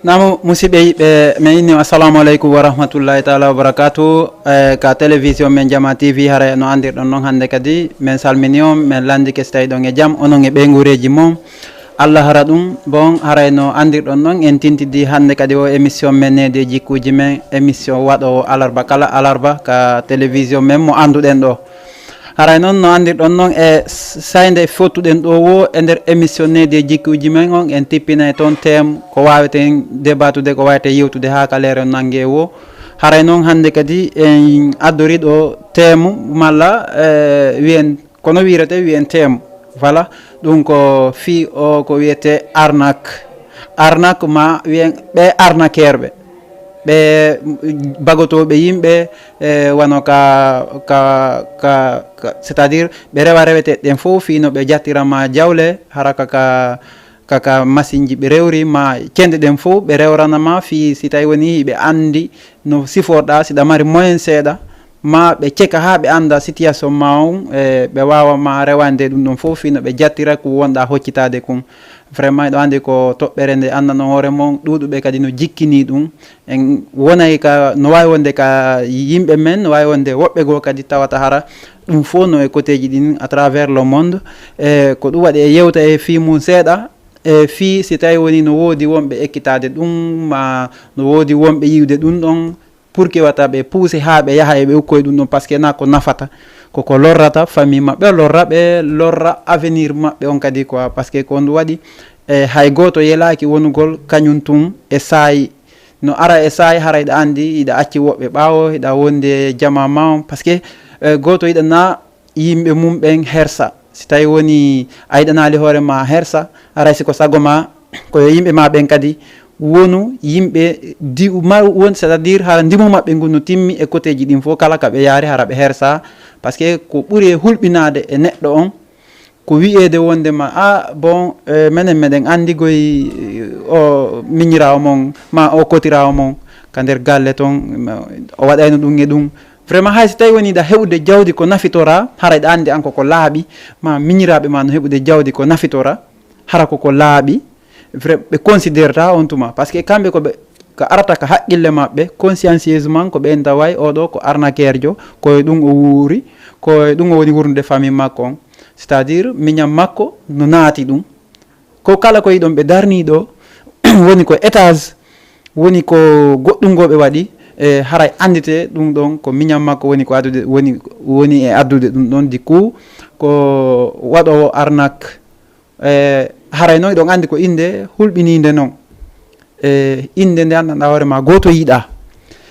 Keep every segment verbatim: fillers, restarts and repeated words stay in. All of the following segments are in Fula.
Namu, musidɓe yiɓɓe, min inni on assalamu aleykum wa rahmatullahi taala wa barakatu. Eh, ka télévision men Jama T V, haray no andirɗon noon hannde kadi, min salmini on, min lanndike si tawi ɗon e jam, onon e ɓeynguureeji mon. Allah hara ɗum, bon, haray no andirɗon noon, en tintidi hannde kadi o émission men Needi e Jikkuuji Men, émission waɗoowo alarba kala alarba ka télévision men mo annduɗen ɗo. Haray noon no anndirɗon noon e s-, saynde fottuɗen ɗo wo e nder émission Needi e Jikkuuji Men on, en tippinay toon thème ko waaweten débattude, ko waaweten yewtude haa ka leere nannge wo. Haray noon hannde kadi en addori ɗo thème malla, eh, wiyen, kono wiyrete wiyen thème, voilà, ɗum ko fii o ko wiyetee arnaque. Arnaque ma wiyen ɓe arnaqueurɓe. Ɓe bagotooɓe yimɓe, eh, wano ka, ka, ka, ka, c'est-à-dire ɓe rewa reweteeɗe ɗen fof fii no ɓe jattira ma jawle, hara ka, ka, ka, ka masinji ɓe rewri ma cende ɗen fof ɓe rewrana ma fii si tawi woni hiɓe anndi no siforɗa, si ɗa mari moyen seeɗa, ma ɓe ceka haa ɓe annda situation ma on, eh, ɓe waawa ma rewande ɗum ɗon fof fii no ɓe jattira ko wonɗa hoccitaade kun. Vraiment, eɗo anndi ko toɓɓere nde anndan on hoore mon, ɗuuɗuɓe kadi no jikkini ɗum. En wonay ka, no waawi wonde ka yimɓe men, no waawi wonde woɓɓe goo kadi tawata hara ɗum fof no e côtéji ɗin à travers le monde. E ko ɗum waɗi e yewta e fii mum seeɗa, e fii si tawi woni no woodi wonɓe ekkitaade ɗum, ma no woodi wonɓe yiwde ɗum ɗon, pour que wata ɓe puuse haa ɓe yaha e ɓe ukkoye ɗum ɗon, parce que na ko nafata, koko lorrata famille maɓɓe, lorra ɓe, lorra avenir maɓɓe on kadi quoi, parce que ko ɗum waɗi, e hay gooto yelaaki wonugol kañum tun e saayi. No ara e saayi haray ɗa anndi, hiɗa acci woɓɓe ɓaawo, hiɗa wondi e jama ma on, parce que, eh, gooto yiɗa na yimɓe mum ɓen hersa. Si tawi woni a yiɗanaali hoore ma hersa, haray si ko sago ma, ko yo yimɓe ma ɓen kadi wonu yimɓe di-, ma-, won, c'est-à-dire hara ndimu maɓɓe ngun no timmi e côtéji ɗin fof, kala ka ɓe yaari hara ɓe hersa. Parce que ko ɓuri e hulɓinaade e neɗɗo on, ko wi'eede wonde ma, "Ah, bon, eh, menen meɗen anndi goy, eh, o miñiraawo mon, ma o kotiraawo mon ka nder galle ton, ma o waɗayno ɗum e ɗum." Vraiment, hay si tawi woni ɗa heɓude jawdi ko nafitora, haray ɗa anndi an ko ko laaɓi, ma miñiraaɓe ma no heɓude jawdi ko nafitora, hara ko ko laaɓi, vrai, ɓe considérata on tuma. Parce que kamɓe ko ɓe, ko arata ka haqqille maɓɓe, consciencieusement, ko ɓen taway oɗo ko arnaqueurjo, ko e ɗum o wuuri, ko e ɗum o woni wurnude famille makko on. C'est-à-dire, miñam makko no naati ɗum. Ko kala ko yiɗon ɓe darni ɗo, woni ko étage, woni ko goɗɗum ngo ɓe waɗi, e haray anndite ɗum ɗon ko miñam makko woni ko addude, woni, woni e addude ɗum ɗon. Du coup, ko waɗoowo arnaque. E haray noon, eɗon anndi ko innde hulɓiniinde noon. E innde nde anndanɗaa hoore ma gooto yiɗaa.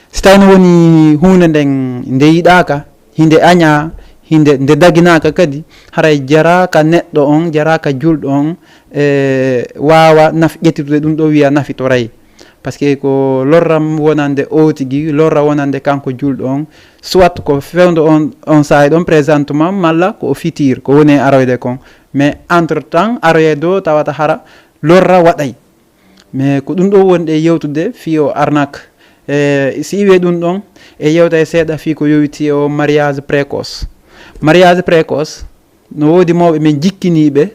Si tawno woni huunde nden nde yiɗaaka, hinde añaa, hinde, nde daginaaka kadi, haray jaraaka neɗɗo on, jaraaka julɗo on, e waawa naf-, ƴettitude ɗum ɗo wiya nafitoray. Parce que ko lorra wonande o tigi, lorra wonande kanko julɗo on, soit ko fewndo on, on saa'i ɗon présentement, malla ko o fitir, ko woni e aroyde kon. Mais entre temps, aroyde o tawata hara lorra waɗay. Mais ko ɗum ɗo wonɗe yewtude fii o arnaque. E si iwee ɗum ɗon, e yewta e seeɗa fii ko yowiti o mariage précoce. Mariage précoce, no woodi mawɓe men jikkiniiɓe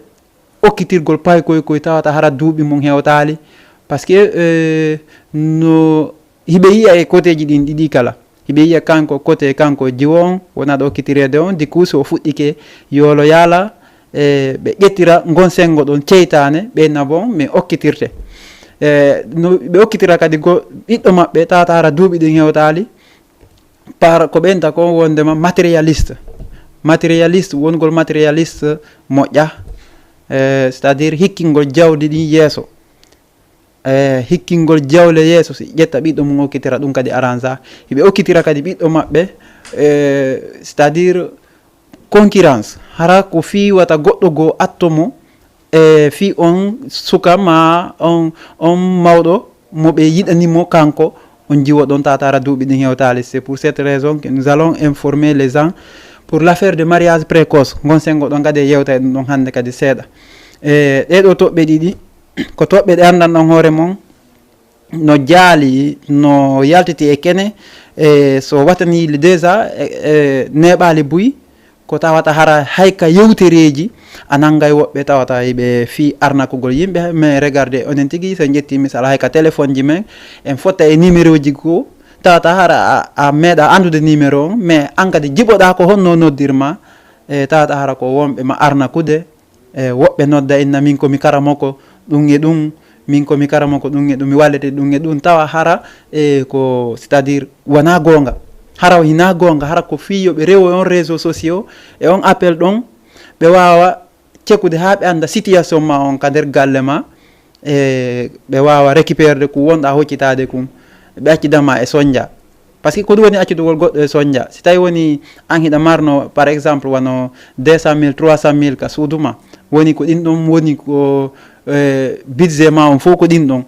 okkitirgol paykoy koy tawata hara duuɓi mum hewtaali. Parce que, eh, no hiɓe yiya e côtéji ɗin ɗiɗi kala. Hiɓe yiya kanko côté, kanko jiwo on, wona ɗo okkitireede on, du coup, si o fuɗɗike yoolo yaala, e ɓe ƴettira ngon senngo ɗon ceytaane, ɓe na bon, mais okkitirte. E no ɓe okkitira kadi go ɓiɗɗo maɓɓe, tawata hara duuɓi ɗin hewtaali, par ko ɓen ta kon wondema matérialiste. Matérialiste, wongol matérialiste moƴƴa, e, c'est-à-dire hikkingol jawdi ɗin yeeso. E, hikkingol jawle yeeso, si ƴetta ɓiɗɗo mum okkitira ɗum kadi arrange. Hiɓe okkitira kadi ɓiɗɗo maɓɓe, e, c'est-à-dire concurrence. Hara ko fii wata goɗɗo goo atto mo, e, fii on suka ma on, on mawɗo mo ɓe yiɗani mo kanko, on jiwo ɗon tatara duuɓi ɗin hewtaali. C'est pour cette raison que nous allons informer les gens pour l'affaire de mariage précoce. Ngon senngo ɗon kadi e yewta e ɗum ɗon hannde kadi seeɗa. E, ɗee ɗoo toɓɓe ɗiɗi, ko toɓɓe ɗe anndan ɗon hoore mon, no jaali, no yaltiti e kene, e so watani déjà, e, e neeɓaali buy, Ko tawata hara hay ka yewtereeji a nanngay woɓɓe tawata ɓe fii arnakugol yimɓe. Mais regarde onen tigi, so en ƴettii misal hay ka téléphone ji men, en fotta e numéro ji goo, tawata hara a, a meeɗa anndude numéro on, mais an kadi jiɓoɗaa ko honno noddirma, e tawata hara ko wonɓe ma arnakude, e woɓɓe nodda inna min ko mi karamoko, ɗum e ɗum, min ko mi karamoko, ɗum e ɗum, mi wallete ɗum e ɗum, tawa hara e ko, c'est-à-dire wonaa goonga. Hara o hinaa goonga, hara ko fii yo ɓe rewo on réseaux sociaux e on appel ɗon, ɓe waawa cekude haa ɓe annda situation ma on ka nder galle ma, e ɓe waawa récupérede ko wonɗa hoccitaade kun, ɓe accida ma e sonja. Parce que ko ɗum woni accitugol goɗɗo e sonja. Si tawi woni an hiɗa marno, par exemple, wano deux cent mille, trois cent mille ka suudu ma, woni ko ɗin ɗon woni ko, eh, budget ma on fof ko ɗin ɗon.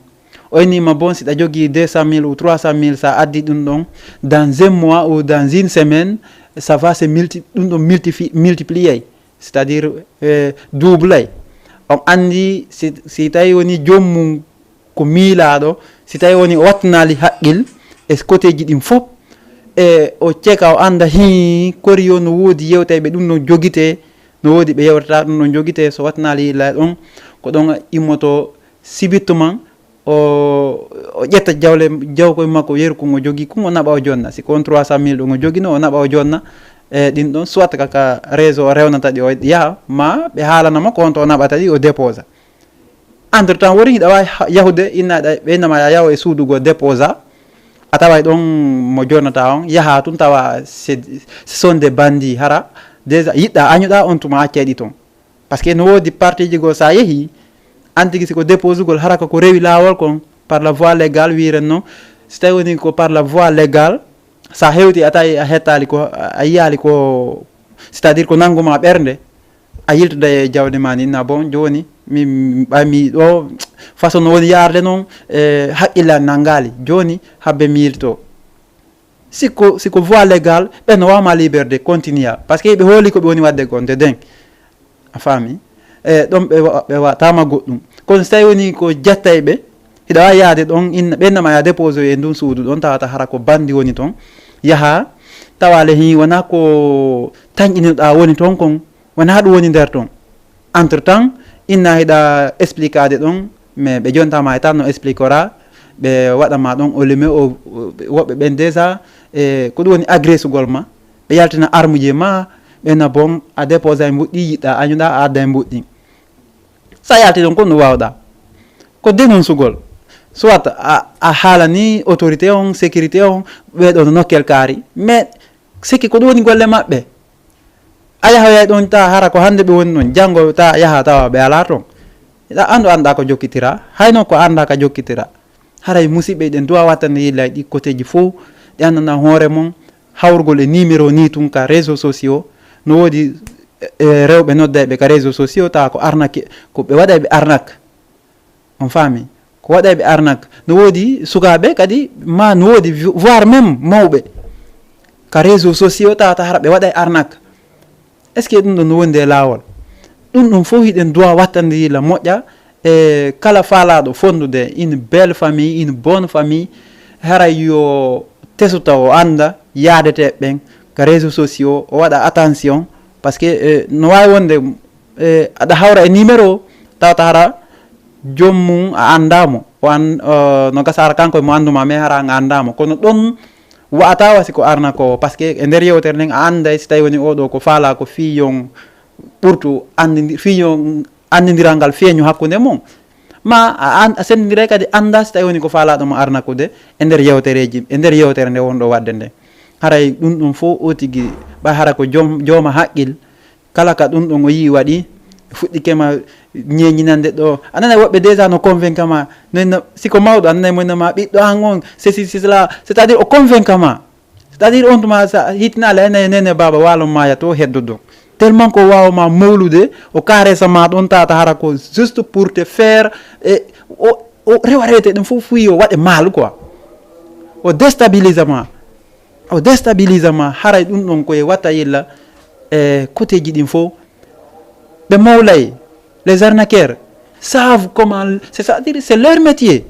O inni ma, bon, si ɗa jogii deux cent mille ou trois cent mille, sa addi ɗum ɗon, dans un mois ou dans une semaine, ça va se multi-, ɗum ɗon multifi-, multiplier, c'est-à-dire, eh, double ay. On anndi si, si tawi woni joom mum ko miilaaɗo, si tawi woni o wattanaali haqqil e côtéji ɗin fof, e o ceka, o annda, hii, kori yo no woodi yewtayɓe ɗum no jogitee, no woodi ɓe yewtata ɗum no jogitee, so wattanaali yilla ɗon, ko ɗon immoto sibittu man, o, o ƴetta jawle, jawkoy makko yeru kun o jogii kun, o naɓa o jonna. Si ko on trois cent mille ɗon o jogino, o naɓa o jonna, e ɗin ɗon, soit ka, ka réseau o rewnata ɗi o yaha, ma ɓe haalana mo ko on to o naɓata ɗi o déposa. Entre temps, woni hiɗa waawi ha-, yahude, inna ɗa, ɓe innama ya yahu e suudu goo déposa, a taway ɗon mo jonnata on, yaha tun tawa c'est, ce sont des bandits, hara déjà yiɗɗa añuɗa on tuma accay ɗi ton. Parce que no woodi partie ji goo sa yehi, an tigi si ko déposugol hara ko, ko rewi laawol kon par la voie légale wiren non, si tawi woni ko par la voie légale, sa hewti a tawi a hettaali ko, a yiyaali ko, c'est-à-dire ko nannguma ɓernde, a yiltoda e jawdi ma ni, na bon, jooni mi, mi, ɓay mi ɗo façon no woni yaarde noon, e haqqille an nanngaali, jooni habbe mi yilto. Si ko, si ko voie légale, ɓe no wawma libéré, continue. Parce que ɓe hooli ko ɓe woni waɗde kon, de den. A faami? E ɗon ɓe wa-, ɓe wataama goɗɗum. Kono si tawi woni ko jettay ɓe, hiɗa waawi yaade ɗon, inna, ɓe innama ya déposé e ndun suudu ɗon, tawata hara ko bandi woni ton. Yaha, tawa le hi wona ko tanƴinirɗa woni ton kon, wona ɗum woni nder ton. Entre temps, inna hiɗa expliquade ɗon, mais ɓe jontama e tan no expliquera, ɓe waɗama ɗon o lume, o, o, woɓɓe ɓen déjà, e ko ɗum woni agressugol ma, ɓe yaltina armuje ma, ɓe na bon, a déposé e mbuɗɗi, yiɗɗa añuɗa, a adda e mbuɗɗi. Sa yalti ɗon, ko no wawɗa? Ko dénoncugol. Soit a, a haalani autorité on, sécurité on, ɓe ɗon nokkel kaari. Mais c'est que ko ɗum woni golle maɓɓe. A yahoyay ɗon ta hara ko hannde ɓe woni ɗon, janngo ta yaha tawa ɓe alaa ton. Hiɗa anndu annda ko jokkitira, hayno ko annda ka jokkitira. Haray musiɓɓe ɗen duwa wattande yilla e ɗi côtéji fof, ɗi annana hoore mon, hawrugol e numéro ni tun ka réseaux sociaux, no woodi, e, rewɓe noddayɓe ka réseaux sociaux, tawa ko arnaque, ko ɓe waɗayɓe arnaque. On faami? Ko waɗayɓe arnaque. No woodi sukaaɓe kadi, ma no woodi vo-, voire même mawɓe. Ka réseaux sociaux tawata hara ɓe waɗay arnaque. Est-ce que ɗum ɗon no wondi e laawol? Ɗum ɗum fof hiɗen duwa wattande yilla moƴƴa e kala faalaaɗo fondude une belle famille, une bonne famille, haray yo teso taw o annda yaadeteeɓe ɓen ka réseaux sociaux, o waɗa attention, parce que, eh, no waawi wonde, eh, aɗa hawra e numéro, tawata hara joom mum a anndaa mo. O an-, eh, no gasa hara kanko e mo annduma, mais hara a anndaa mo. Kono ɗon wa'ata wasi ko arnaque o, parce que e nder yewtere nden a annday si tawi woni oɗo ko faala ko fii yon ɓurtu anndindi-, fii yon anndindiral ngal feeñu hakkunde mon. Ma a an-, a senndindiray kadi annda si tawi woni ko faalaaɗo mo arnaqude e nder yewtereeji, e nder yewtere nde wonɗo waɗde nde. Haray ɗum ɗum fof o tigi, ɓay hara ko joom-, jooma haqqil, kala ka ɗum ɗon o yii waɗi, fuɗɗike ma ñeeñinande ɗo. A nanay woɓɓe déjà no convainca ma, no, no, si ko mawɗo, a nanay mo inna ma ɓiɗɗo an on, ceci, cela, c'est-à-dire o convainca ma. C'est-à-dire on tuma sa hitinaali ay nayi nene baaba waalon maaya to heddo ɗon. Tellement ko waawa ma mawlude, o caresse ma ɗon tata hara ko juste pour te faire, e o, o rewa rewte ɗum fof fuyi o waɗe mal quoi. O déstabilise ma. O déstabilise ma, haray ɗum ɗon koye watta yilla e côtéji ɗin fof. Ɓe mawlay, les arnaqueurs savent comment, c'est-à-dire c'est leur métier.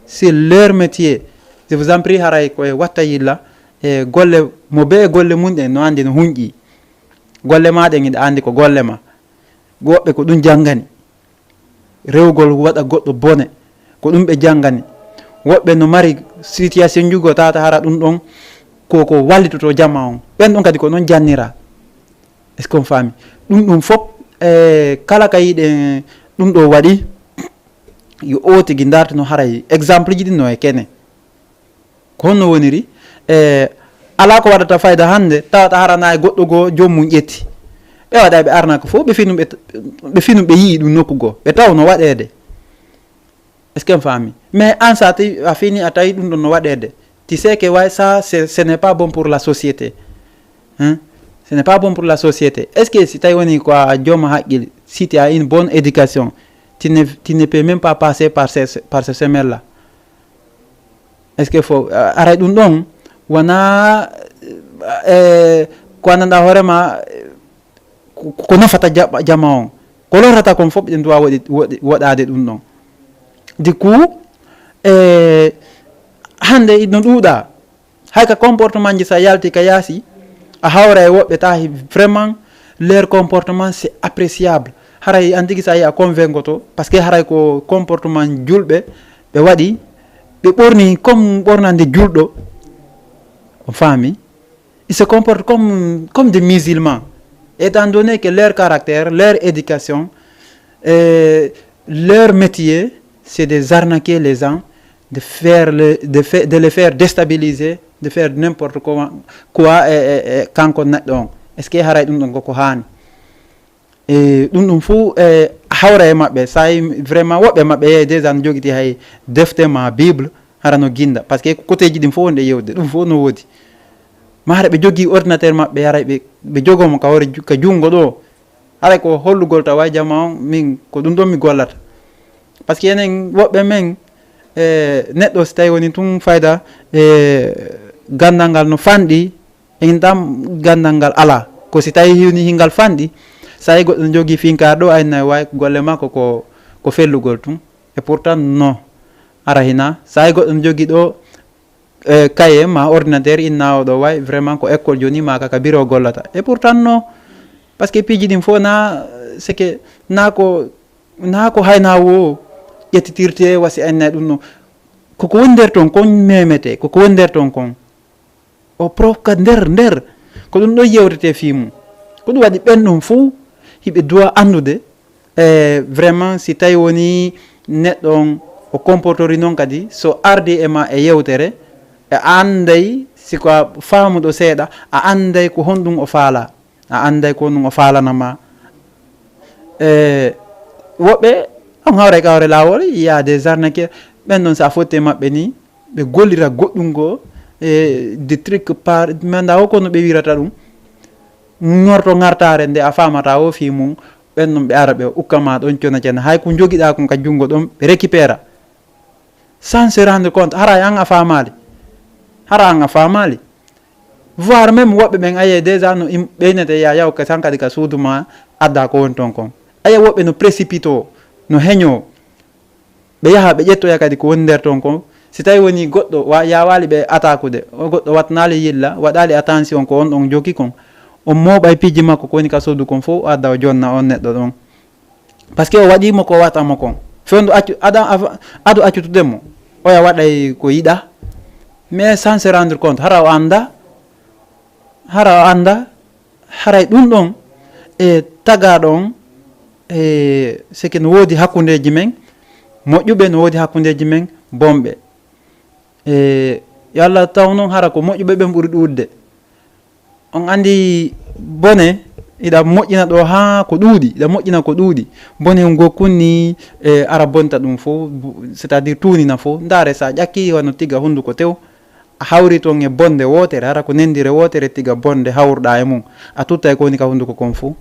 C'est leur métier. Je vous en prie, haray koye watta yilla e golle mo be e golle mum ɗen no anndi no hunƴi. Golle ma ɗen, hiɗa anndi ko golle ma. Woɓɓe ko ɗum janngani. Rewgol waɗa goɗɗo bone, ko ɗum ɓe janngani. Woɓɓe no mari situation jugo tata hara ɗum ɗon ko, ko wallitoto jama on. Ɓen ɗon kadi ko non jannira. Est-ce qu'on faami? Ɗum ɗum fof, e kala ka yiɗen ɗum ɗo waɗi, yo o tigi ndartino haray exemple ji ɗin no e kene. Ko honno woniri? E, alaa ko waɗata fayda hannde, tawata harana e goɗɗo goo joom mum ƴetti. Ɓe waɗa ɓe arna ko fof, ɓe finu ɓe, ɓe finu ɓe yi'i ɗum nokku goo. Ɓe taw no waɗeede. Est-ce que on faami? Mais an sa tawi a fini a tawi ɗum ɗon no waɗeede. Tu sais que ouais, ça, c'est, ce n'est pas bon pour la société. Hein? Ce n'est pas bon pour la société. Est-ce que si tawi woni ko a jooma haqqil, si tu as une bonne éducation, tu ne, tu ne peux même pas passer par ce, par ce chemin-là? Est-ce que fo, a-, aray ɗum ɗon wona, eh, ko anndanɗa hoorema, eh, ko, ko nafata ja-, jama on? Ko lorata kon fof ɗen duwa woɗi-, woɗi-, woɗade ɗum ɗon. Du coup, eh, hannde ino ɗuuɗa. Hay ka comportement ji, sa yalti ka yaasi, a hawra e woɓɓe tahi, vraiment, leur comportement, c'est appréciable. Haray an tigi sa yi a convaincoto, parce que haray ko comportement julɓe, ɓe waɗi, ɓe ɓorni comme ɓornande julɗo. On faami? Ils se comportent comme, comme des musulmans. Étant donné que leur caractère, leur éducation, euh, leur métier, c'est de arnaquer les gens, de faire le, de fa-, de les faire déstabiliser, de faire n'importe quoi, quoi, e, e, e kanko neɗɗo on. Est-ce que haray ɗum ɗon koko haani? E ɗum ɗum fuu, e, hawra e maɓɓe. Sa yi vraiment woɓɓe maɓɓe yeey déjà no jogiti hay defte ma Bible, hara no ginda. Parce que koteeji ɗin fof wonde yewde, ɗum fof no woodi. Ma hara ɓe jogii ordinateur maɓɓe, haray ɓe, ɓe jogoo mo ka hoore ju-, ka junngo ɗo. Haray ko hollugol tawa jama on, min ko ɗum ɗon mi gollata. Parce que enen woɓɓe men, e, neɗɗo si tawi woni tun fayda, e, ganndal ngal no fanɗi, en tam ganndal ngal alaa. Ko si tawi hiwni hingal fanɗi, sa yi goɗɗo no jogii finkaar ɗo, ay nay way golle makko ko, ko fellugol tun. Et pourtant, non. Ara hina, sa yi goɗɗo no jogii ɗo, e, kaye ma ordinateur, inna o ɗo way, vraiment ko école joni ma ka, ka bureau gollata. Et pourtant, non. Parce que piiji ɗin fof na, c'est que na ko, na ko hayna wo ƴettitirte wasi ay nay ɗum no. Koko woni nder ton kon memete, koko woni nder ton kon. O prof ka nder, nder. Ko ɗum ɗon yewtete fii mum. Ko ɗum waɗi ɓen ɗon fuu, hiɓe duwa anndude, e, vraiment, si tawi woni neɗɗo on o comportori noon kadi, so ardi e ma e yewtere, a annday, si ko a faamuɗo seeɗa, a annday ko honɗum o faala. A annday ko honɗum o faalana ma. E, woɓɓe, on hawray ka hoore laawol, il y a des arnaqueurs. Ɓen ɗon, so a fotti e maɓɓe ni, ɓe gollira goɗɗum goo, e, des trucs par, mi anndaa wo ko no ɓe wirata ɗum. Ŋorto ŋartaare nde a faamata wo fii mum, ɓen ɗon ɓe ara ɓe ukka ma ɗon cona cena. Hay ko jogiɗaa kon ka junngo ɗon, ɓe récupéra. Sans se rendre compte, hara an a faamaali. Hara an a faamaali. Voire même woɓɓe ɓen ayey déjà no im-, ɓeynete ya yaw ka tan kadi ka suudu ma adda ko woni ton kon. Ayey woɓɓe no précipito, no heño. Ɓe yaha ɓe ƴettoya kadi ko woni nder ton kon. Si tawi woni goɗɗo wa-, yawaali ɓe atakude, o goɗɗo wattanaali yilla, waɗaali attention ko on ɗon jogi kon. On mooɓay piiji makko ko woni ka suudu kon fof, o adda o jonna on neɗɗo ɗon. Parce que o waɗi mo ko wata mo kon. Fewndo accu, ada, av-, ado accutude mo. Oya waɗay ko yiɗa. Mais sans se rendre compte, hara o annda, hara o annda, haray ɗum ɗon e tagaɗo on, e seke no woodi hakkundeji men moƴƴuɓe, no woodi hakkundeji men bonɓe. E yo Allah taw noon hara ko moƴƴuɓe ɓen ɓuri ɗuuɗde. On anndi bone, iɗa moƴƴina ɗo haa ko ɗuuɗi, iɗa moƴƴina ko ɗuuɗi. Bone on gokkun ni, e, ara bonta ɗum fof, bu-, c'est-à-dire tuunina fof. Ndaare, so a ƴakki wano tiga hunnduko tew, a hawri toon e bonde wootere, hara ko nendire wootere tiga bonde hawruɗaa e mum. A tuttay ko woni ka hunnduko kon fof.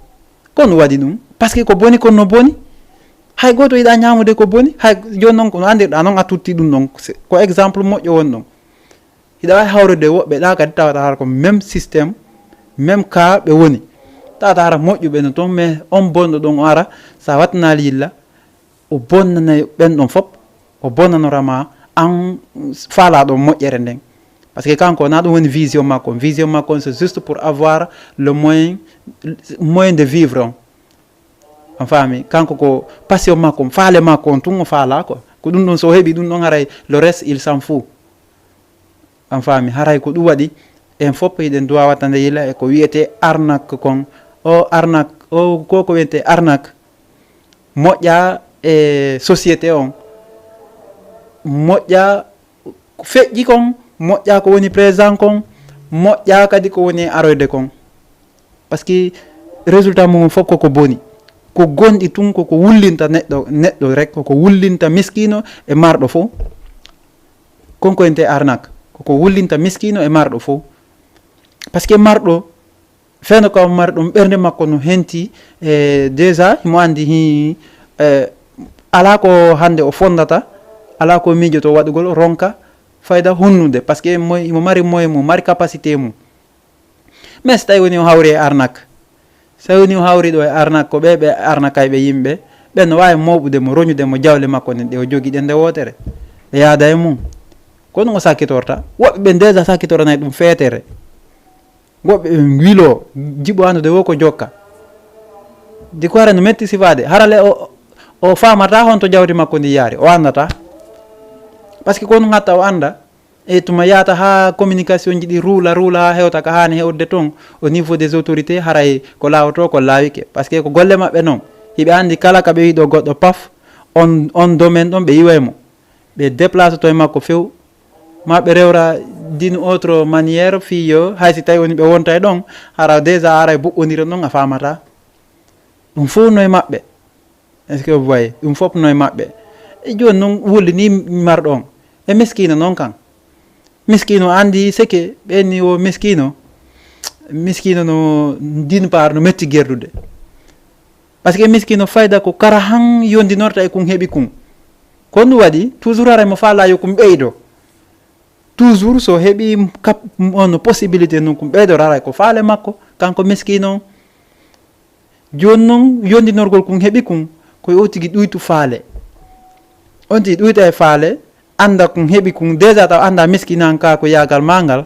Kon waɗi ɗum. Parce que ko boni kon no boni. Hay gooto yiɗaa ñaamude ko boni. Hay jooni noon ko no anndirɗaa noon a tutti ɗum ɗon. Se-, ko exemple moƴƴo woni ɗon. Hiɗa waawi hawrude woɓɓe ɗa kadi tawata hara ko même système, même cas ɓe woni. Tawata hara moƴƴuɓe no toon, mais on bonɗo ɗon o ara, so a wattanaali yilla, o bonnanay ɓen ɗon fof, o bonnanora ma an faalaaɗo moƴƴere nden. Parce que kanko na ɗum woni vision makko. Vision makko, c'est juste pour avoir le moyen, moyen de vivre on. On faami? Kanko ko passion makko, faale makko on, tun o faala ko. Ko ɗum ɗon, so o heɓi ɗum ɗon, haray le reste, il s'en fout. On faami? Haray ko ɗum waɗi, en fof hiɗen duwa wattande yila e ko wiyetee arnaque kon. O arnaque, o ko ko wiyetee arnaque. Moƴƴa e société on. Moƴƴa ko feƴƴi kon, moƴƴa ko woni présent kon, moƴƴa kadi ko woni e aroyde kon. Parce que résultat mum fof koko boni. Ko gonɗi tun, koko wullinta neɗɗo, neɗɗo rek, koko wullinta miskino e marɗo fof. Kon ko wiyetee arnaque, koko wullinta miskino e marɗo fof. Parce que marɗo, feewndo ko mari ɗum, ɓernde makko no henti, e déjà himo anndi hi, e, alaa ko hannde o fonndata, alaa ko miijoto waɗugol, ronka fayda hunnude, parce que mo, himo mari moyen mum, mari capacité mum. Mais so tawi woni o hawri e arnaque, so tawi woni o hawri ɗo e arnaque, ko ɓe, ɓe arnakayɓe yimɓe, ɓen no waawi mooɓude mo, roñude mo jawle makko ɗen ɗe o jogii ɗen nde wootere, ɓe yaada e mum. Ko ɗum o sakkitorta. Woɓɓe ɓen déjà sakkitoranay ɗum feetere. Woɓɓe ɓen wilo, jiɓo anndude wo ko jokka. Di ko hara no metti sifaade. Hara le o, o faamata honto jawdi makko ndi yaari. O anndata. Parce que ko ɗum hatta o annda. E tuma yaata haa communication ji ɗi ruula, ruula haa hewta ka haani hewde ton au niveau des autorités, haray ko laawoto ko laawike. Parce que ko golle maɓɓe non. Hiɓe anndi kala ka ɓe wiɗo goɗɗo paf, on, on domaine ɗon ɓe iway mo. Ɓe déplace to e makko few. Ma ɓe rewra d'une autre manière, fii yo, hay si tawi woni ɓe wonta e ɗon, hara déjà ara e buɓɓondira ɗon a faamata. Ɗum fof no e maɓɓe. Est-ce que vous voyez? Ɗum fof no e maɓɓe. E jooni noon wulli ni marɗo on. E miskiino noon kan. Miskiino anndi seke ɓen ni o miskiino. Miskiino no d'une part no metti gerdude. Parce que miskiino fayda ko kara han yondinorta e kun heɓi kun. Ko ɗum waɗi toujours haray mo faala yo kun ɓeydo. Toujours so heɓi cap-, on possibilité non kun ɓeydo haray ko faale makko, kanko miskiino on. Jooni noon yondinorgol kun heɓi kun, ko yo tigi ɗuytu faale. On tigi ɗuyta e faale, annda kun heɓi kun, déjà taw annda miskinankaaku yaagal maa ngal,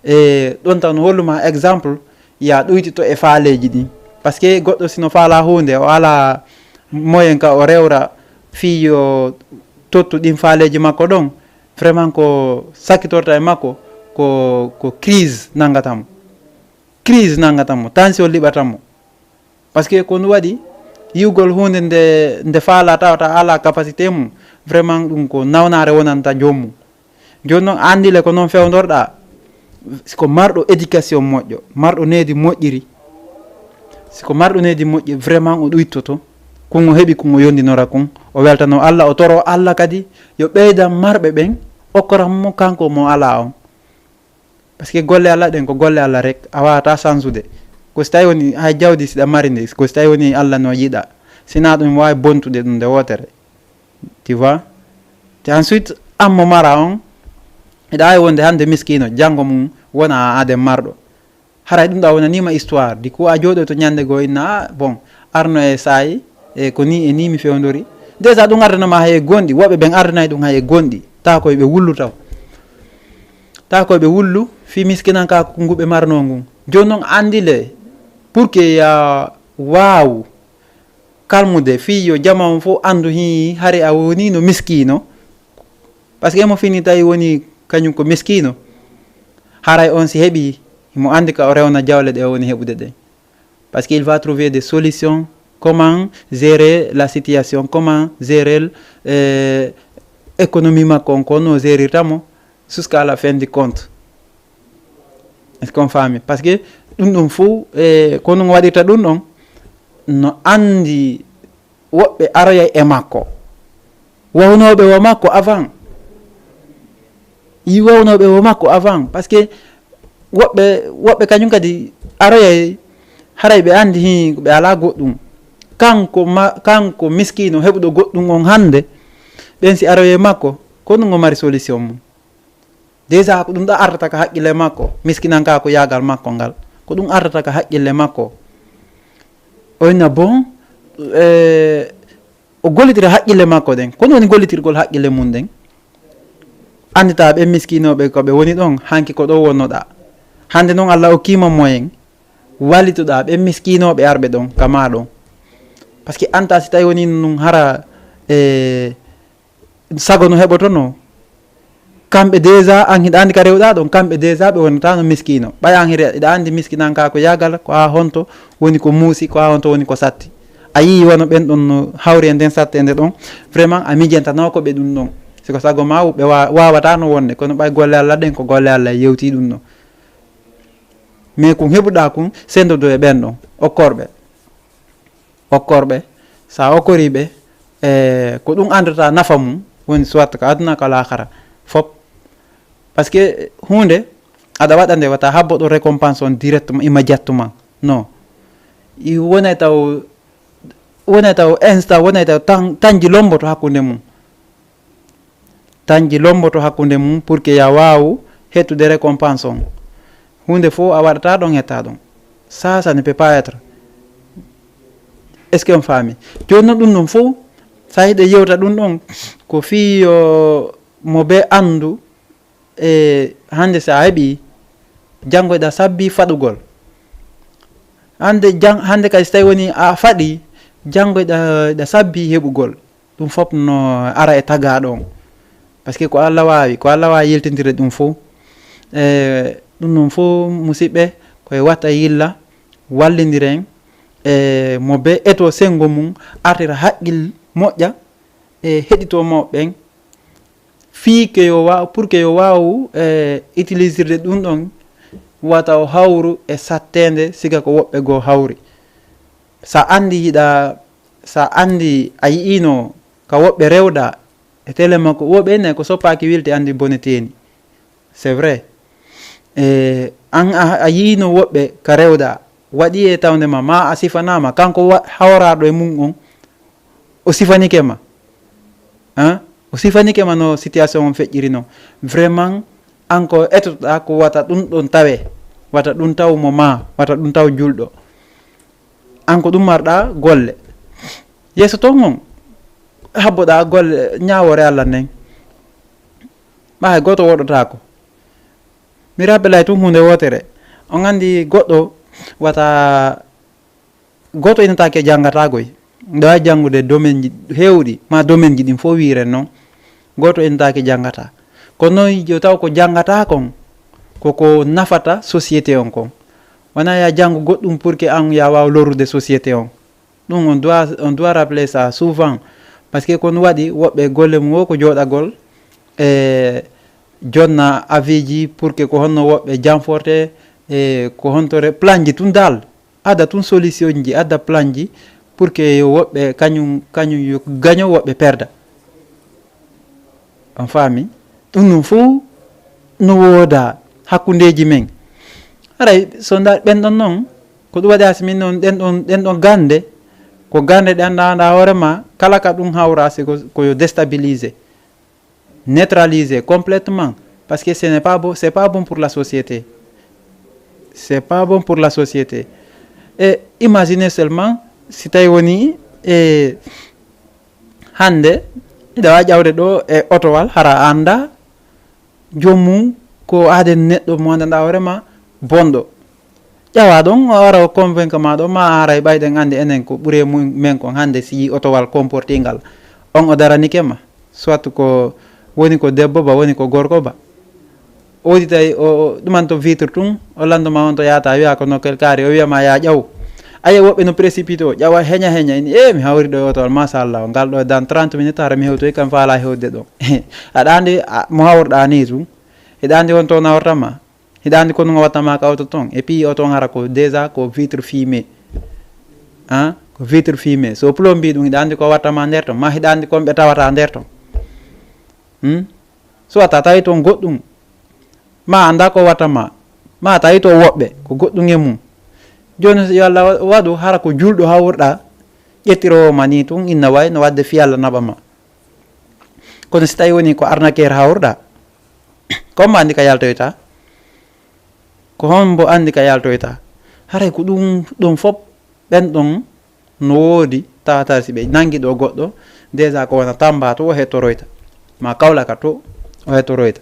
e ɗon taw no hollu ma exemple, ya ɗuytito e faaleeji ɗin. Parce que goɗɗo si no faala huunde, o alaa moyen ka o rewra fii yo tottu ɗin faaleeji makko ɗon, vraiment ko sakkitorta e makko, ko, ko crise nanngata mo. Crise nanngata mo, tension liɓata mo. Parce que ko ɗum waɗi, yi'ugol huunde nde, nde faala tawata alaa capacité mum, vraiment ɗum ko nawnaare wonanta joom mum. Jooni noon, anndile ko noon fewndorɗaa, si ko marɗo éducation moƴƴo, marɗo needi moƴƴiri, si ko marɗo needi moƴƴi, vraiment o ɗuytoto, kun o heɓi kun o yondinora kun, o weltano Alla, o toro Alla kadi, yo ɓeydan marɓe ɓen, okkoran mo kanko mo alaa on. Parce que golle Alla ɗen ko golle Alla rek, a waawata sansude. Ko si tawi woni hay jawdi siɗa mari ndi, ko si tawi woni Alla no yiɗa. Sina ɗum waawi bontude ɗum nde wootere. Tu vois? Te ensuite, an mo mara on, eɗa waawi wonde hannde miskiino, janngo mum wona a aden marɗo. Haray ɗum ɗa wonanima histoire. Du coup, a jooɗoto ñannde goo inna, "Ah, bon, arno e saayi, e ko ni e ni mi fewndori." Déjà ɗum ardanama hay e gonɗi, woɓɓe ɓen ardanay ɗum hay e gonɗi. Taa koye ɓe wullu taw. Taa koye ɓe wullu, fii miskinankaaku ngu ɓe marnoo ngun. Jooni noon anndile, pour que ya waawu kalmude fii yo jama on fof anndu hii hari a woni no miskiino. Parce que emo fini tawi woni kañum ko miskiino. Haray on si heɓi, himo anndi ka o rewna jawle ɗe o woni heɓude ɗen. Parce qu'il va trouver des solutions, comment gérer la situation, comment gérer, euh, économie makko on, ko no gérirta mo jusqu'à la fin du compte. Est-ce qu'on faami? Parce que ɗum ɗum fof, e ko no waɗirta ɗum ɗon, no anndi woɓɓe aroyay e makko. Wawnooɓe wo makko avant. Yi wawnooɓe wo makko avant. Parce que woɓɓe, woɓɓe kañum kadi aroyay, haray ɓe anndi hi, ɓe alaa goɗɗum. Kanko ma, kanko miskiino heɓuɗo goɗɗum on hannde, ɓen si aroyay makko, ko ɗum o mari solution mum. Déjà ko ɗum ɗo ardata ka haqqille makko, miskinankaaku yaagal makko ngal. Ko ɗum ardata ka haqqille makko. O inna bon, eh, o gollitira haqqille makko ɗen. Ko ɗum woni gollitirgol haqqille mum ɗen. Anndita ɓen miskiinooɓe ko ɓe woni ɗon, hanki ko ɗo wonnoɗaa. Hannde noon Allah okkiima moyen, wallitoɗaa ɓen miskiinooɓe arɓe ɗon, ka maa ɗon. Parce que anta si tawi woni ɗum hara, e, sago no heɓotono. Kamɓe déjà, an hiɗa anndi ka rewɗaa ɗon, kamɓe déjà ɓe wonataano miskiino. Ɓay an hiɗa, hiɗa anndi miskinanka ko yaagal, ko haa honto woni ko muusi, ko haa honto woni ko satti. A yii wano ɓen ɗon no hawri e nden sattende ɗon, vraiment a miijantano ko ɓe ɗum ɗon. Si ko sago maa ɓe wa-, waawataano wonde, kono ɓay golle Allah ɗen ko golle Allah yewtii ɗum ɗon. Mais kun heɓuɗaa kun, senndodo e ɓen ɗon, okkorɓe. Okkorɓe, sa okkori ɓe, e, ko ɗum anndata nafa mum, woni soit ko aduna ko laakhara, fop. Parce que huunde, aɗa waɗa nde wata habbo ɗo récompense on directement, immédiatement. Non. I wonay taw, wonay taw instant, wonay taw tan, tanji lomboto hakkunde mum. Tanji lomboto hakkunde mum pour que ya waawu hettude récompense on. Huunde fof a waɗata ɗon hetta ɗon. Ça, ça ne peut pas être. Est-ce que on faami? Jooni noon ɗum ɗon fof, sa hiɗe yewta ɗum ɗon, ko fii yo mo be anndu, e hannde si a heɓi, janngo eɗa sabbi faɗugol. Hannde jan-, hannde kadi si tawi woni a faɗi, janngo eɗa, eɗa sabbi heɓugol. Ɗum fof no ara e tagaaɗo on. Parce que ko Allah waawi, ko Allah waawi yiltindirde ɗum fof. E, ɗum ɗon fof, musiɓɓe, ko e watta yilla, wallindiren, e mo be eto senngo mum, artira haqqil moƴƴa, e heɗito mawɓe ɓen, fii ke yo waaw, pour que yo waawu, e, utilisirde ɗum ɗon, wata o hawru e satteende, siga ko woɓɓe goo hawri. Sa anndi yiɗa, sa anndi a yi'ino ka woɓɓe rewɗa e télé makko, woɓɓe ene ko soppaaki wilti anndi bone teeni. C'est vrai. E, an a, a yi'ino woɓɓe ka rewɗa, waɗi e tawde ma, ma a sifanaama, kanko wa-, hawraaɗo e mum on, o sifanike ma. Hein? O sifanike ma no situation on feƴƴiri non. Vraiment, an ko etotoɗaa ko wata ɗum ɗon tawe, wata ɗum taw mo ma, wata ɗum taw julɗo. An ko ɗum marɗa golle. Yeeso ton on, habboɗaa golle ñaawoore Allah nden. Ɓay gooto woɗɗotaako. Mi rappelay tun huunde wootere. On anndi goɗɗo wata, gooto inataake janngata koy. Nde waawi janngude domaine ji heewɗi, ma domaine ji ɗin fof wiiren non. Gooto inataake janngata. Kono yo taw ko janngata kon, ko ko nafata société on kon. Wona ya janngu goɗɗum pour que an ya waaw lorrude société on. Ɗum on doit, on doit rappeler ça souvent. Parce que kon waɗi woɓɓe golle mum o ko jooɗagol e jonna avis ji pour que ko honno woɓɓe janforte, e ko honto re-, plan ji tun dal. Ada tun solution ji, ada plan ji pour que yo woɓɓe kañum, kañum yo gaño woɓɓe perda. On faami? Ɗum ɗum fof no wooda hakkundeeji men. Haray so nda-, ɓen ɗon noon, ko ɗum waɗi hasi min noon, ɗen ɗon, ɗen ɗon gannde, ko gannde ɗe anndaa, anndaa hoore ma, kala ka ɗum hawra, si ko, ko yo déstabilisé, neutralisé complètement, parce que ce n'est pas bon, c'est pas bon pour la société. C'est pas bon pour la société. Et imaginez seulement, si tawi woni, e, hannde, hiɗa waawi ƴawde ɗo e otowal, hara a anndaa joom mum, ko aaden neɗɗo mo anndanɗaa hoore ma bonɗo. Ƴawa ɗon, o ara o convaincre ma ɗo, ma a haray ɓayɗen anndi enen ko ɓuri e mum, men kon hannde si yii otowal comportingal. On o daranike ma, soit ko woni ko debbo ba, woni ko gorko ba. O waɗi tawi o, o ɗumanto vitre tun, o lanndo ma on to yahata, wiya ko nokkel kaari, o wiya ma ya ƴaw. Aye woɓɓe no précipité o, ƴawa heña heña, ini, "Eh, mi hawri ɗo e otowal, machallah, ngal ɗo dans trente minutes, hara mi hewtoyi kam faala hewde ɗo." Aɗa anndi, a, mo hawruɗaa ni tun. Hiɗa anndi on to nawrata ma. Hiɗa anndi ko ɗum o watta ma ka oto ton. Et puis oto on hara ko déjà ko vitre fumée. Hein? Ko vitre fumée. So plombi ɗum, hiɗa anndi ko watta ma nder ton. Ma hiɗa anndi kon ɓe tawata nder ton. Hmm? So a tawi toon goɗɗum, ma annda ko watta ma, ma tawi toon woɓɓe, ko goɗɗum e mum. Jooni yo Allah wa-, waɗu hara ko julɗo hawruɗaa, ƴettiroowo ma ni tun, inna wayi no waɗde fii Allah naɓa ma. Kono si tawi woni ko arnaqueur hawruɗaa, ko hombo anndi ka yaltoyta? Ko hombo anndi ka yaltoyta? Haray ko ɗum ɗon fof ɓen ɗon no woodi tawata si ɓe nangi ɗo goɗɗo, déjà ko wona Tamba to o hettoroyta, ma Kaolack to o hettoroyta.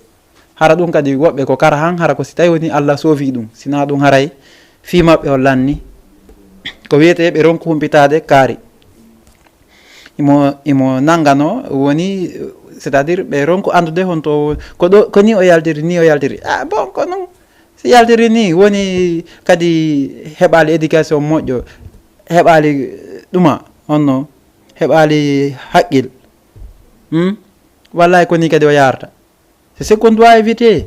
Hara ɗum kadi woɓɓe ko kara han, hara ko si tawi woni Allah soofi ɗum, sina ɗum haray fii maɓɓe on lanni. Ko wiyetee ɓe ronku humpitaade kaari. Imo, imo nanngano woni, c'est-à-dire ɓe ronku anndude honto ko ɗo, ko ni o yaltiri, ni o yaltiri. Ah, bon, ko non. Si yaltiri ni, woni kadi heɓaali éducation moƴƴo, heɓaali ɗuma, honno, heɓaali haqqil. Hmm? Wallahi ko ni kadi o yarata. C'est ce qu'on doit éviter.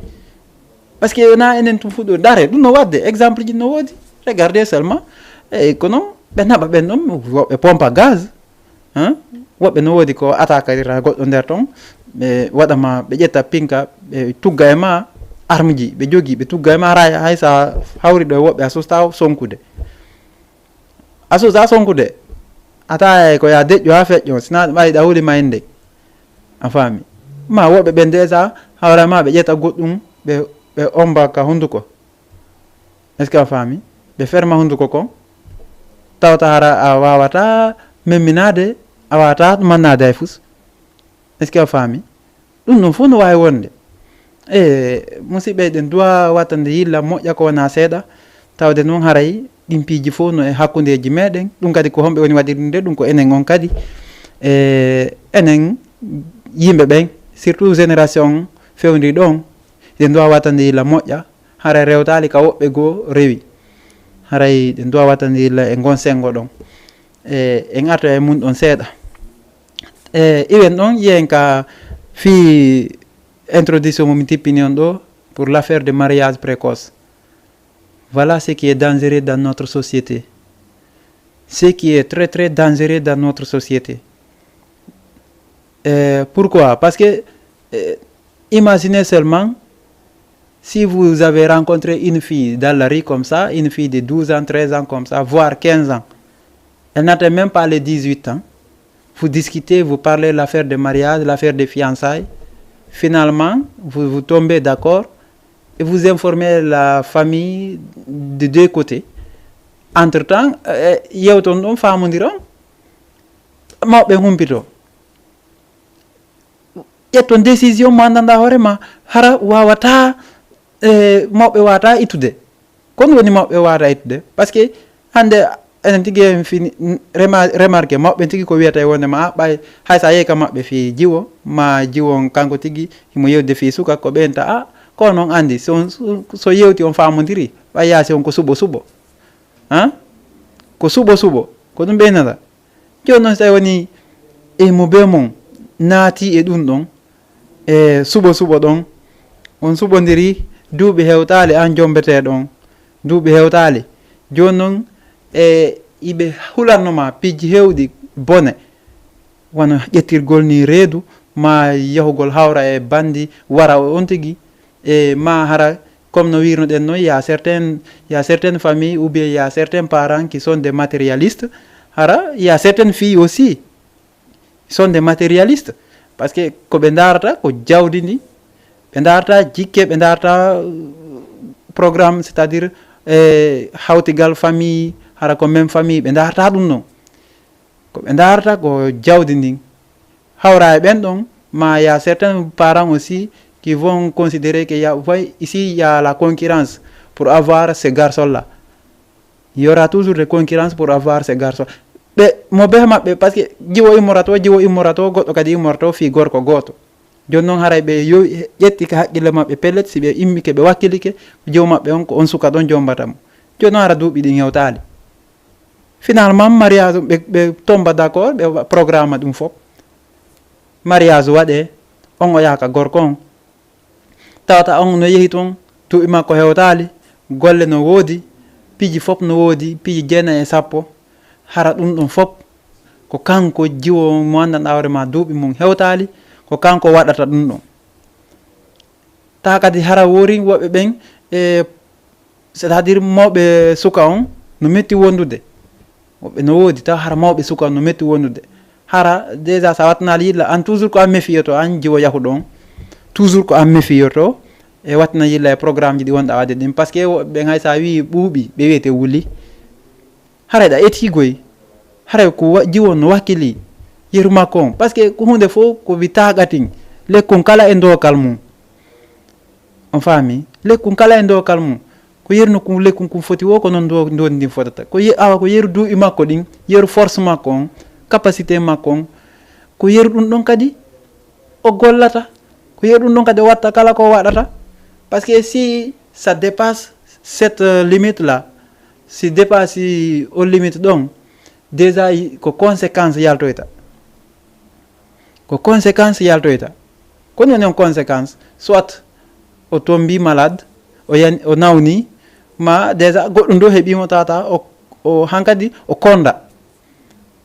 Parce que wona enen tun fuɗɗo dare, ɗum no wadde, exemple ji no woodi. Regardez seulement. Eyyi, kono ɓe naɓa ɓen ɗon, woɓɓe pompa gaz. Hein? Woɓɓe no woodi ko attaquerta goɗɗo nder ton, ɓe waɗa ma, ɓe ƴetta pinka, ɓe tugga e ma arme ji, ɓe jogi, ɓe tugga e ma, hara hay sa hawri ɗo e woɓɓe a susta sonkude. A susta sonkude. A tawa ko ya deƴƴo ha feƴƴo, sina ɗum ari ɗawri ma inde. A faami? Ma woɓɓe ɓen déjà hawra ma ɓe ƴetta goɗɗum, ɓe, ɓe omba ka hunduko. Est-ce que a faami? Ɓe ferma hunduko kon. Tawta hara a wawata memminade, a wawata mannade hay fus. Est-ce que a faami? Ɗum ɗon fof no waawi wonde. E musidɓe, eɗen duwa wattande yilla moƴƴa ko wona seeɗa, tawde noon haray ɗin piiji fof no e hakkundeeji meɗen. Ɗum kadi ko homɓe woni waɗirinde ɗum? Ko enen on kadi. E enen yimɓe ɓen, surtout génération fewndi ɗon, eɗen duwa wattande yilla moƴƴa, haray rewtaali ka woɓɓe goo rewi. Haray eɗen duwa wattande yilla e ngon senngo ɗon. E en arta e mun ɗon seeɗa. E iwen ɗon, yiyen ka fii introduction mo mi tippini on ɗo pour l'affaire de mariage précoce. Voilà ce qui est dangereux dans notre société. Ce qui est très, très dangereux dans notre société. Euh, pourquoi? Parce que, euh, imaginez seulement, si vous avez rencontré une fille dans la rue comme ça, une fille de douze ans, treize ans comme ça, voire quinze ans, elle n'atteint même pas les dix-huit ans. Vous discutez, vous parlez l'affaire de mariage, l'affaire de fiançailles. Finalement, vous, vous tombez d'accord et vous informez la famille de deux côtés. Entre-temps, eh, yewton ɗon, faamondiron, mawɓe humpito. Ƴetton décision mo anndanɗaa hoore ma, hara wawata, eh, mawɓe wawata ittude. Kon woni mawɓe wawata ittude. Parce que hannde enen tigi en fini, n-, rema-, remarqué, mawɓe tigi ko wiyata e wonde ma, ah, ɓay, hay sa yehi ka maɓɓe fii jiwo, ma jiwo on kanko tigi, himo yewtude fii suka, ko ɓen ta, ah, ko non anndi, so, so, so yewti on faamondiri, ɓay yaasi on ko suɓo suɓo. Han? Ko suɓo suɓo, ko ɗum ɓeynata. Jooni noon, so tawi woni e mo bee mon naati e ɗum ɗon, e suɓo suɓo ɗon, on suɓondiri, duuɓi hewtaali aan jombetee ɗon, duuɓi hewtaali. Jooni noon, e iɓe hulanno ma piiji heewɗi bone, wano ƴettirgol ni reedu, ma yahugol hawra e banndi, wara on tigi, e ma hara, comme no wirnoɗen noon, il y a certaines, il y a certaines familles ou bien il y a certains parents qui sont des matérialistes. Hara, il y a certaines filles aussi qui sont des matérialistes. Parce que ko ɓe ndaarata ko jawdi ndi, ɓe ndaarata jikke, ɓe ndaarata, euh, programme, c'est-à-dire, eh, hawtigal famille, hara ko même famille, ɓe ndaarata ɗum noon. Ko ɓe ndaarata ko jawdi ndin. Hawra e ɓen ɗon, ma il y a certains parents aussi qui vont considérer que y a, ouais, ici, il y a la concurrence pour avoir ces garçons-là. Il y aura toujours de concurrence pour avoir ces garçons. Ɓe, mo bee maɓɓe, parce que jiwo immora to, jiwo immora to, goɗɗo kadi immora to, fii gorko gooto. Jooni noon haray ɓe yo-, ƴetti ka haqqille maɓɓe pellet, si ɓe immike, ɓe wakkilike, jiwo maɓɓe on, ko on suka ɗon jombata mo. Jooni noon hara duuɓi ɗin hewtaali. Finalement, mariage, ɓe, ɓe tomba d'accord, ɓe wa-, programme ɗum fof. Mariage waɗe, on o yaha ka gorko on. Tawata on no yehi toon, duuɓi makko hewtaali, golle no woodi, piiji fof no woodi, piiji jeenayi e sappo. Hara ɗum ɗon fof, ko kanko jiwo mo anndanɗaa hoore ma duuɓi mum hewtaali, ko kanko waɗata ɗum ɗon. Taa kadi hara woori woɓɓe ɓen, e, c'est-à-dire mawɓe suka on no metti wondude. Woɓɓe no woodi, tawa hara mawɓe suka on no metti wondude. Hara déjà sa wattanaali yilla, an toujours ko an mefiyoto, an jiwo yahuɗo on. Toujours ko an mefiyoto e wattina yilla e programme ji ɗi wonɗa waɗde ɗin. Parce que woɓɓe ɓen hay sa wii ɓuuɓi, ɓe wiyete wuli. Haray ɗa etiigoy. Haray ko wa-, jiwo no wakkili yeru makko on. Parce que ko huunde fof ko wi taaɓatin. Lekkun kala e dookal mum. On faami? Lekkun kala e dookal mum. Ko yeru no kun lekkun kun foti wo, ko noon do-, ndondi ndin fotata. Ko ye-, awa ko yeru duuɓi makko ɗin, yeru force makko on, capacité makko on. Ko yeru ɗum ɗon kadi o gollata. Ko yeru ɗum ɗon kadi o watta kala ko o waɗata. Parce que si ça dépasse cette, euh, limite-là, si dépasse o limite ɗon, déjà i-, ko conséquence yaltoyta. Ko conséquence yaltoyta. Ko woni on conséquence? Soit o tombi malade, o yan-, o nawni, ma déjà goɗɗum ɗo heɓimo tata, o, o hankadi o konda.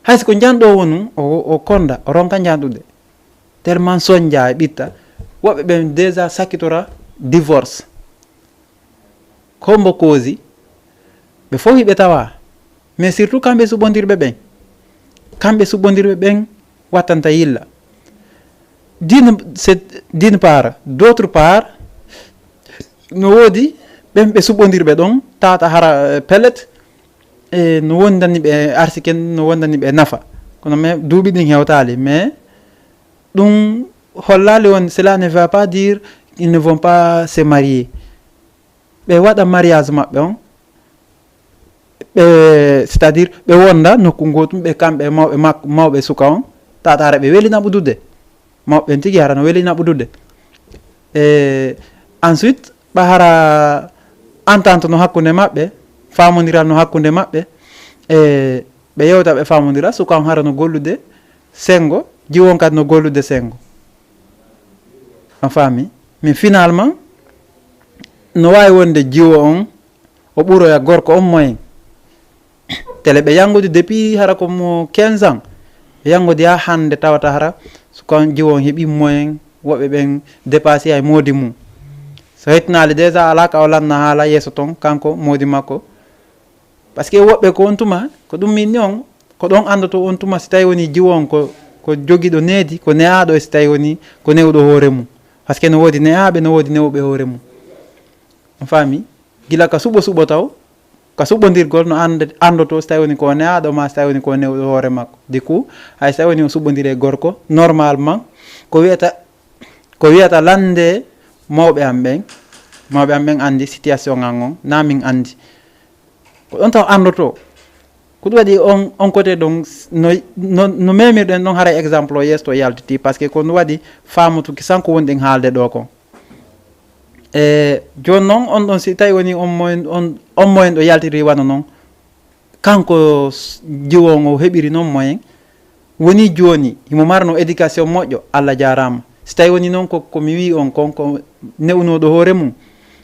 Hay si ko njanɗo wonu, o, o konda, o ronka njanɗude. Tellement sonja e ɓitta. Woɓɓe ɓen déjà sakkitora divorce. Ko mbo cause? Ɓe fof hiɓe tawa. Mais surtout kamɓe suɓondirɓe ɓen. Kamɓe suɓondirɓe ɓen wattanta yilla. D'une, c'est, d'une part, d'autre part, no woodi ɓen ɓe suɓondirɓe ɗon, tata hara, eh, pellet, e no wondani ɓe arsiken, no wondani ɓe nafa. Kono mais duuɓi ɗin hewtali, mais ɗum hollali on, cela ne veut pas dire ils ne vont pas se marier. Ɓe waɗa mariage maɓɓe on, ɓe, c'est-à-dire ɓe wonda nokku ngotum, ɓe kamɓe mawɓe mak-, mawɓe suka on, tata hara ɓe weli naɓudude. Mawɓe ɓen tigi hara no weli naɓudude. E ensuite, ɓa hara entente no hakkunde maɓɓe, famondiral no hakkunde maɓɓe, e ɓe yewta, ɓe famondira, suka on hara no gollude sengo, jiwo on kadi no gollude sengo. A faami? Mais finalement, no waawi wonde jiwo on o ɓuroya gorko on moyen. Tele ɓe yangudi depuis hara ko mo quinze ans. Ɓe yangudi haa hannde tawata hara so kon jiwo on heɓi moyen, woɓɓe ɓen dépassé ay moodi mum. So hettinaali déjà alaa ka o lanna haala yeeso ton, kanko moodi makko. Parce que woɓɓe ko on tuma, ko ɗum min ni on, ko ɗon anndoto on tuma si tawi woni jiwo on ko, ko jogiiɗo needi, ko ne'aaɗo e si tawi woni ko ne'uɗo hoore mum. Parce que no woodi ne'aaɓe, no woodi ne'uɓe hoore mum. On faami? Gila ka suɓo suɓo taw, ka suɓondirgol no annde-, anndoto si tawi woni ko ne'aaɗo ma si tawi woni ko ne'uɗo hoore makko. Du coup, hay si tawi woni o suɓondiri e gorko, normalement, ko wiyata, ko wiyata lande mawɓe am ɓen, mawɓe am ɓen anndi situation an on, na min anndi. Ko ɗon taw anndoto. Ko ɗum waɗi on, on côté ɗon, no, no, no memirɗen ɗon haray exemple o yeeso to yaltiti, parce que ko ɗum waɗi faamotuki sanko wonɗen haalde ɗo kon. E jooni noon, on ɗon, si tawi woni on moyen, on, on moyen ɗo yaltiri wano noon, kanko s-, jiwo on o heɓiri noon moyen, woni jooni himo marno éducation moƴƴo, Allah jaaraama. Si tawi woni noon ko, ko mi wii on kon, ko ne'unooɗo hoore mum,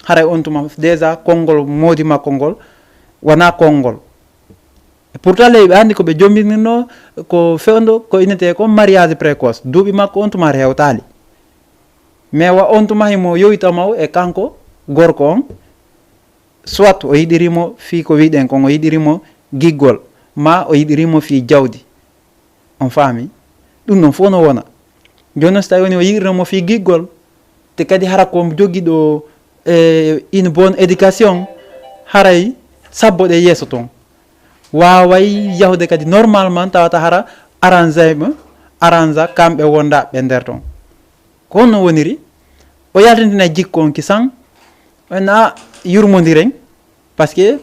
haray on tuma déjà konngol moodi makko ngol wonaa konngol. E pourtant ley ɓe anndi ko ɓe jombinirno ko fewndo ko inetee ko mariage précoce. Duuɓi makko on tuma hewtaali. Mais wa on tuma himo yowita maw e kanko gorko on, soit o yiɗirimo fii ko wiɗen kon, o yiɗirimo giggol, ma o yiɗirimo fii jawdi. On faami? Ɗum ɗon fof no wona. Jooni noon, so tawi woni o yiɗirimo fii giggol, te kadi hara ko jogiiɗo, eh, une bonne éducation, haray sabbo ɗe yeeso ton. Waaway yahude kadi normalement, tawata hara arrangé ma, arrangé kamɓe wondaɓe nder ton. Ko honno woniri? O yaltintina jikko on kisan, en a yurmondiren, parce que